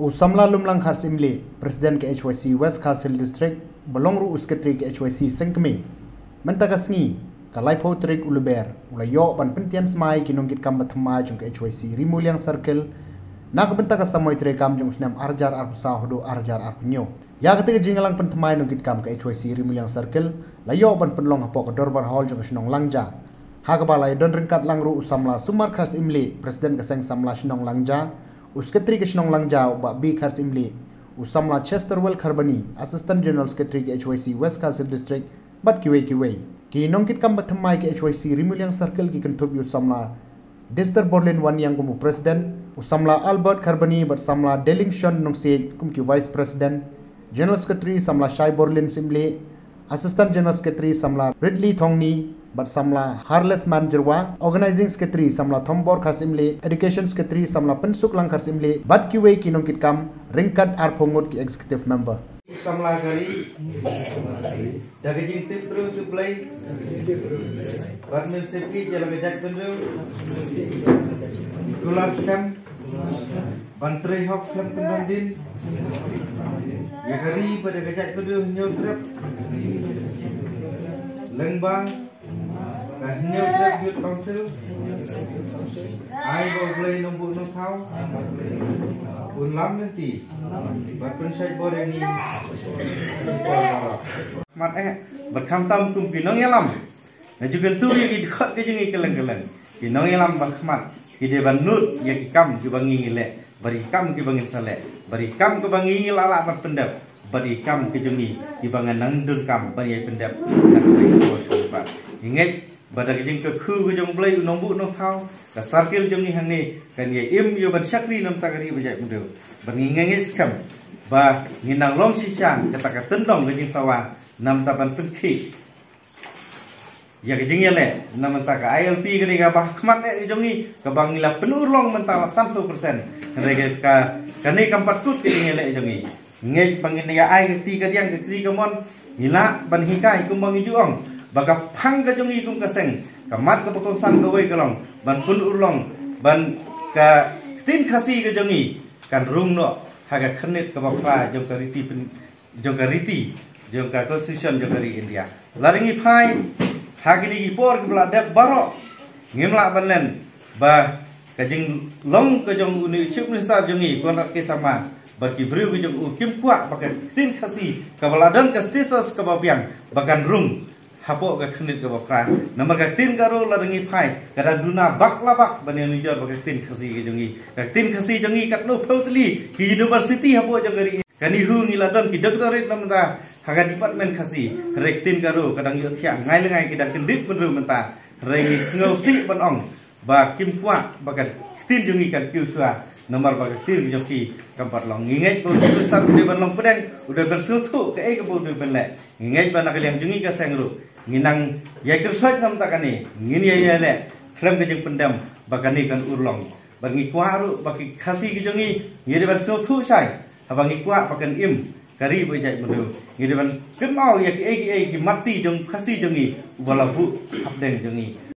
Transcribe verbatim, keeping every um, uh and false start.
U samla Lumlang Kharsyimlieh, President ka H Y C West Khasi Hills District, ba long ruh u Secretary ka H Y C Sengkmie, mynta ka sngi, ka laiphew tarik u Lber, u la ïoh ban pyntian smai ki nongkitkam ba thymmai jong ka H Y C Ri Muliang Circle, na ka bynta ka samoi treikam jong u snem ar hajar arphew saw haduh ar hajar arphew hynñiew. Ïa kata ka jingïalang pynthymmai nongkitkam ka H Y C Ri Muliang Circle, la ïoh ban pynlong hapoh ka Dorbar Hall jong ka shnong Langja. Ha kaba la ïadon ryngkat lang ruh u samla Sumar Kharsyimlieh, President ka seng samla shnong Langja, u Secretary ka shnong Langja, u Bah B Kharsyimlieh, u samla Chesterwell Kharbani, Assistant General Secretary ka H Y C West Khasi Hills District, bad kiwei kiwei. Ki nongkitkam ba thymmai ka H Y C Ri Muliang Circle ki kynthup ïa u samla Dester Borlin Wanïang kum u President, u samla Albert Kharbani bad samla Delingshon Nongsiej kum ki Vice President, General Secretary samla Shai Borlin Syimlieh, Assistant General Secretary samla Ridley Thongni bad samla Harlesman Jyrwa, Organizing Secretary samla Thombor Kharsyimlieh, Education Secretary samla Pynsuklang Kharsyimlieh, bad kiwei ki nongkitkam ryngkat arphew ngut ki Executive Member. Samla ka ri, da ka jingtip briew tip Blei, bad mynsiem ïeit ïa la ka jaitbynriew, kular skhem ban trei hok skhem kynran dien ïa ka ri bad ïa ka jaitbynriew Hynñiewtrep lyngba ka Hynñiewtrep Youth Council. Ai ba U Blei Nongbuh Nongthaw un lam lynti bad pynshait bor ïa ngi. Mat eh, bad khamtam kum ki nongïalam, nga ju kyntu ïa ki dkhot ka jong ngi kylleng kylleng. Ki nongïalam ba khmat ki dei ban nud ïa ki kam kiba ngi ngi leh, bad ki kam kiba ngin sa leh, bad ki kam kiba ngi ngi lah lah ban pyndep, bad ki kam ki jong ngi kiba ngan nang donkam ban ïa pyndep. Ngi ngeit ba da ka jingkyrkhu ka jong U Blei U Nongbuh Nongthaw, ka circle jong ngi hangne kan ïa im ïa ban shakri na ka bynta ka ri bad jaitbynriew. Bad ngi ngeit skhem ba ngin nang long shisha kata ka tyndong ka jingsawa na ka bynta ban pynkhih ïa ka jingïaleh na ka bynta ka I L P ka dei kaba khmat eh ka jong ngi, kaba ngi la pynurlong mynta la sanphew percent. Hynrei ka, kane kam pat kut ka jingïaleh jong ngi. Ngeit ba ngin ïa ai ka kti kadiang ka kti kamon, ngi lah ban hikai kumba ngi ju ong ba ka phang ka jong ngi kum ka seng, ka mat kaba kongsan kawei ka long ban pynurlong ban ka ktien Khasi ka jong ngi kan rung noh ha ka khyrnit kaba phra jong ka riti pyn-, jong ka riti, jong ka constitution jong ka ri India. Lada ngi phai ha kine ki por kiba la dep baroh, ngim lah ban len ba ka jinglong ka jong une u Chief Minister jong ngi Conrad K Sangma bad ki briew ka jong u kim kwah ba ka ktien Khasi kaba la don ka status kaba biang ba kan rung hapoh ka khyrnit kaba phra. Namar ka ktien Garo lada ngi phai ka dang duna bak la bak ban ïanujor bad ka ktien Khasi ka jong ngi. Ka ktien Khasi jong ngi katno phew tylli ki university hapoh jong ka ri. Kane hi ngi la don ki doctorate na ka bynta ha ka department Khasi. Hynrei ka ktien Garo ka dang ïohthiah ngai la ngai, ki dang kyndit bynriew mynta. Hynrei ngi sngewsih ban ong ba kim kwah ba ka ktien jong ngi kan kiew shuwa, namar ba ka ktien jong ki kam pat long. Ngi ngeit ba u Chief Minister u dei ban long pdeng, u dei ban sngewthuh kaei kaba u dei ban leh. Ngi ngeit ba na ka liang jong ngi ka seng ruh ngin nang ïai kyrshait na ka bynta kane, ngin ïai ïaleh khlem ka jingpyndem ba kane kan urlong. Bad ngi kwah ruh ba ki Khasi ki jong ngi, ngi dei ban sngewthuh shai haba ngi kwah ba kan im ka ri bad jaitbynriew. Ngi dei ban kynmaw ïa kiei kiei ki mat ti jong Khasi jong ngi uba la buh hapdeng jong ngi.